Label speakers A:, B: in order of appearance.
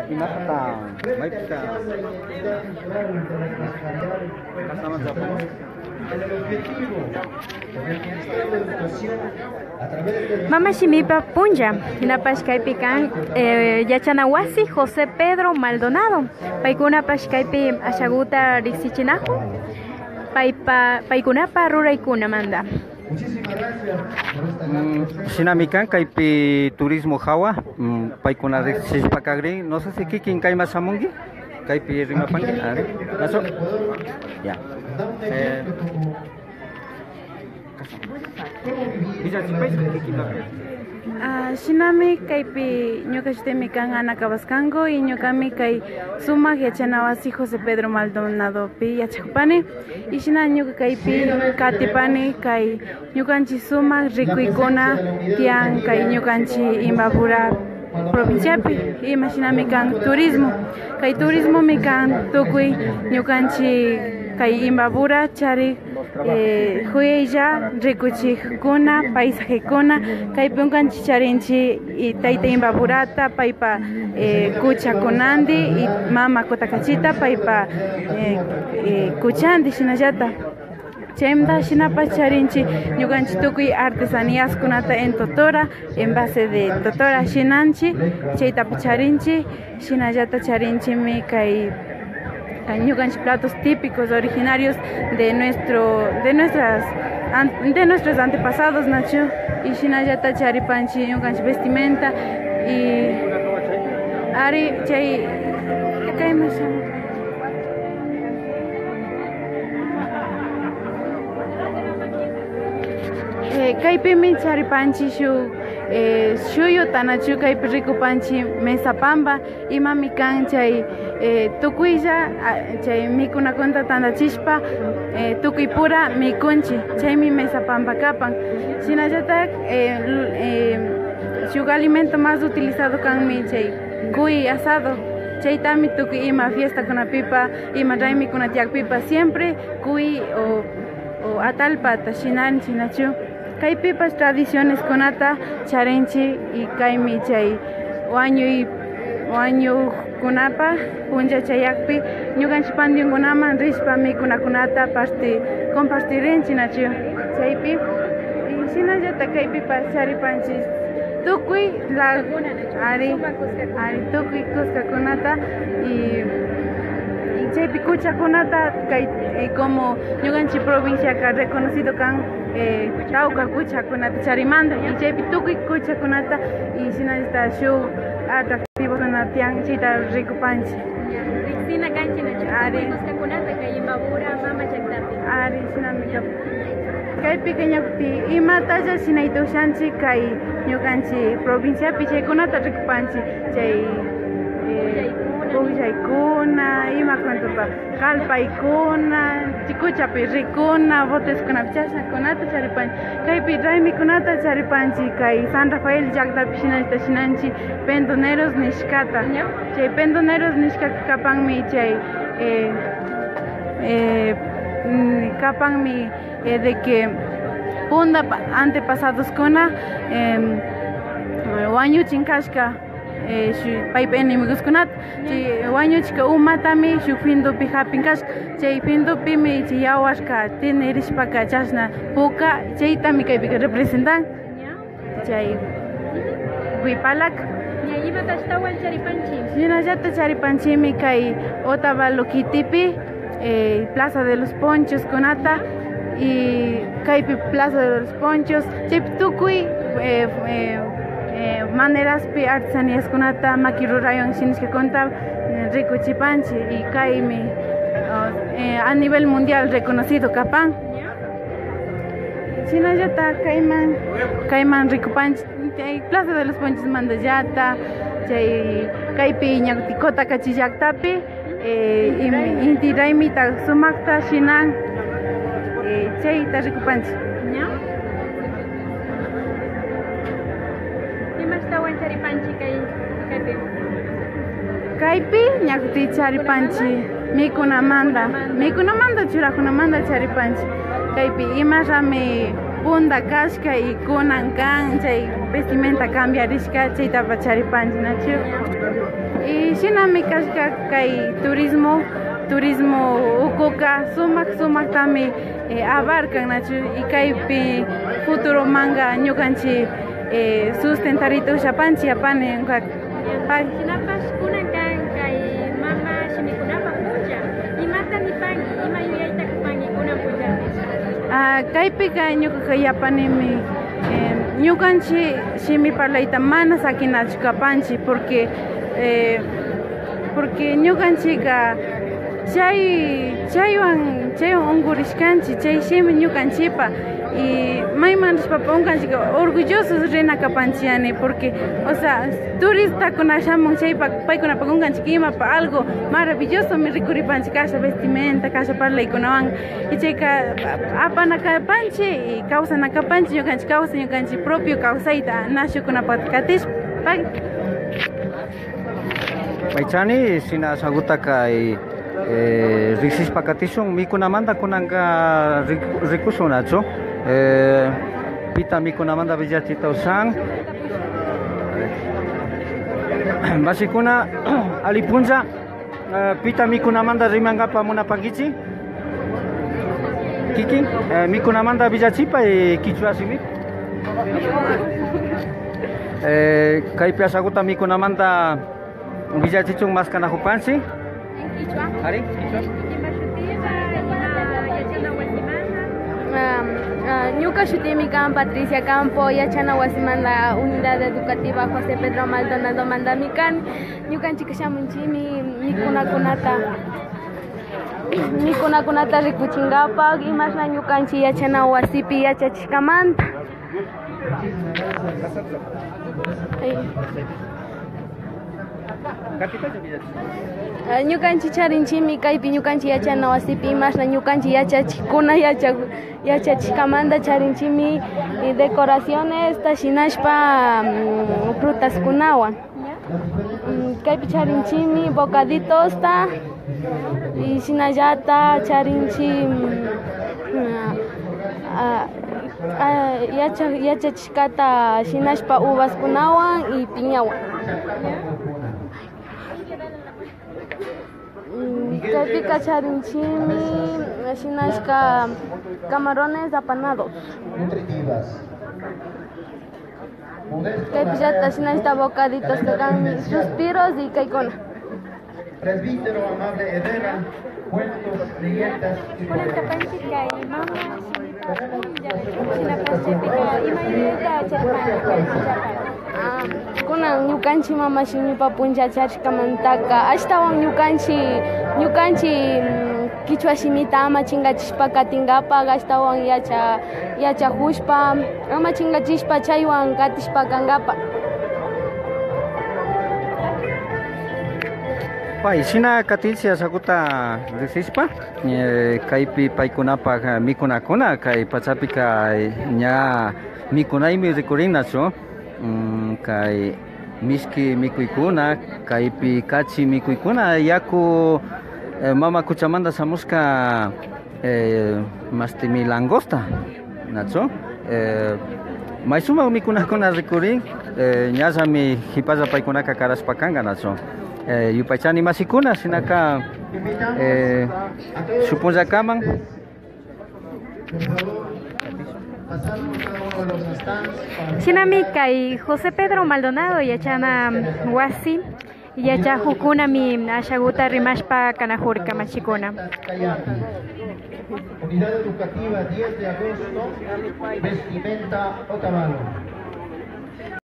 A: Imapata maypita
B: Mama shimipa punlla shinapash kaypi kan yachana wasi José Pedro Maldonado paykunapash kaypi ashaguta riksichinaku paypa paykunapa ruraykunamanta.
A: Shinami kan kaypi turismo hawa paykuna riksishpa kakrin no sé si kikin kayman shamunki kaypi rimapanki ari naso ya.
C: Shinami kaypi ñuka shutimi kan Ana Cabascango y ñukami kay sumak yachana wasi José Pedro Maldonado pi yachakupani y shina ñuka kaypi katipani kay ñukanchik sumak rikuykuna tiyan kay ñukanchik Imbabura provinciapi ima shinami kan turismo kay turismomi kan tukuy ñukanchik kay Imbabura charik huyaylla rikuchikkuna paisajekuna kaypi unkanchik charinchik y tayta Imbaburata paypa kuchakunanti y mama Cotacachi paypa kuchanti shinallata chaymanta shinapash charinchik ñukanchik tukuy artesaníaskunata en totora en base de totora shinanchik chaytapish charinchik shinallata charinchikmi kay ñukanchik platos típicos originarios de nuestro de nuestras de nuestros antepasados nachu y shinallata charipanchik ñukanchik vestimenta y ari chay kayman shamun. Kaypimi charipanchik shuk shuyuta nachu kaypi rikupanchik mesapampa imami kan chay tukuylla chay mikunakunata tantachishpa tukuypura mikunchik chaymi mesapampa kapan shinallatak shuk alimento más utilizado kanmi chay cuy asado chaytami tukuy ima fiestakunapipa ima raymikuna tiyakpipa siempre cuy o atalpata shinanchik nachu kaypipash tradiciones kunata charinchik y kaymi chay wañuy wañuqkunapa punlla chayakpi ñukanchik panteonkunaman rishpa mikunakunata compartirinchik nachu chaypi y shinallata kaypipash charipanchik tukuy la ari ari tukuy kuskakunata y chaypi kuchakunata kay como ñukanchik provinciaka reconocido kan tawka kuchakunata charimanta y chaypi tukuy kuchakunata y shinallata shuk atractivokuna tiyan chayta rikupanchik.
B: Riksina kanchik nachu
C: Ari.
B: kuskakunata kay Imbabura mama llaktapi.
C: Ari shinami kapan. Kaypika ñukapi imatalla shinayta ushanchik kay ñukanchik provinciapi chaykunata rikupanchik chay pukllaykuna imakunatapak kallpaykuna kuchapi rikuna boteskunapi chashnakunata charipanchik kaypi raymikunata charipanchik kay San Rafael llaktapi shinallata shinanchik pendoneros nishkata chay pendoneros nishkaka kapanmi chay kapanmi de que punda antepasadoskuna wañuchin kashka paypa enemigoskunata chay wañuchika umatami shuk findupi hapin kashka chay findupimi chay yawarka tinirishpaka chashna puka chaytami kaypika representan chay wipalaka.
B: Imata ashtawan charipanchik?
C: Shinallata charipanchikmi kay Otavalo kitipi Plaza de los Ponchos kunata y kaypi Plaza de los Ponchos chaypi tukuy maneraspi artesaníaskunata makiruraywan shinashkakunata rikuchipanchik y kaymi a nivel mundial reconocido kapan. Shinallata kayman kayman rikupanchik chay Plaza de los Ponchos mandallata chay kaypi ñakuti Cotacachi llaktapi inti raymita sumakta shinan chayta rikupanchik.
B: Imashtawan charipanchik kay kaypi?
C: Kaypi ñakuti charipanchik mikunamanta mikunamanta churakunamanta charipanchik kaypi imarami Punda kashka y kunan kan chay vestimenta cambiarishka chaytapash charipanchik nachu y shinami kashka kay turismo ukuka sumak sumaktami abarcan nachu y kaypi futuro manga ñukanchik sustentarita ushapanchik apani
B: Shinapash kunan kan kay mama shimikunapak punlla imata nipanki ima yuyayta kupanki kunan punllapi.
C: Kaypika ñukaka yapanimi ñukanchik shimi parlayta mana sakinachu kapanchik porque ñukanchika chaywan unkurishkanchik chay shimi ñukanchikpa y mayman rishpapa unkanchika orgullosos rina kapanchik yani porque o sea turistakuna shamun chaypak paykunapak unkanchik imapa algo maravilloso mi rikuripanchik kasha vestimenta kasha parlaykunawan y chayka apana kapanchik y kawsana kapanchik ñukanchik kawsay ñukanchik propio kawsayta nashukunapak katishpa.
A: Paychani shina ashaguta kay riksishpa katishun mikunamanta kunanka rikushun nachu pita mikunamanta villachita ushan mashikuna alipunlla pita mikunamanta rimankapa munapankichik kikin mikunamanta villachipa kichwa shimi kaypi ashaguta mikunamanta villachichun maskanajupanchik. Ari,
D: Ñuka shutimi kan Patricia Campo, yachana wasimanta Unidad Educativa José Pedro Maldonado mandami kan. Ñukanchik shamunchimi mikunakunata rikuchinkapak imashna ñukanchik yachana wasipi yachachishkamanta. Ñukanchik charinchimi kaypi ñukanchik yachana wasipi imashna ñukanchik yachachikuna yachachishkamanta charinchimi decoraciones shinashpa frutaskunawan. Kaypi charinchimi bocaditosta y shinallata charinchi yachachishkata shinashpa uvaskunawan y piñawan. Kaypika charinchimi shinashka camarones apanados. Kaypillata shinashta bocaditos kanmi suspiros y kaykuna.
E: Presbítero amable Herrera, cuentos, leyendas y
B: Kunan kapanchik kay mama shimipak punlla shinapash chaypika ima yuyayta charipanki kay punllapak.
D: Kunan ñukanchik mama shimipa punlla charishkamantaka ashtawan ñukanchik kichwa shimita ama chinkachishpa katinkapak ashtawan yachajushpa ama chinkachishpa chaywan katishpa kankapak.
A: Pay shina katinchik ashaguta riksishpa kaypi paykunapak mikunakuna kay pachapika ña mikunaymi rikurinachu kay mishki mikuykuna kaypi kachi mikuykuna yaku mama kuchamanta shamushka mastimi langosta nachu may sumak mikunakuna rikurin ñallami hipalla paykunaka karashpa kanka nachu yupaychani mashikuna shinaka shuk punllakaman.
B: Shinami kay José Pedro Maldonado yachana wasi yachajukunami ashaguta rimashpa kanajurka mashikuna.
E: Unidad Educativa 10 de agosto, vestimenta Otavalo.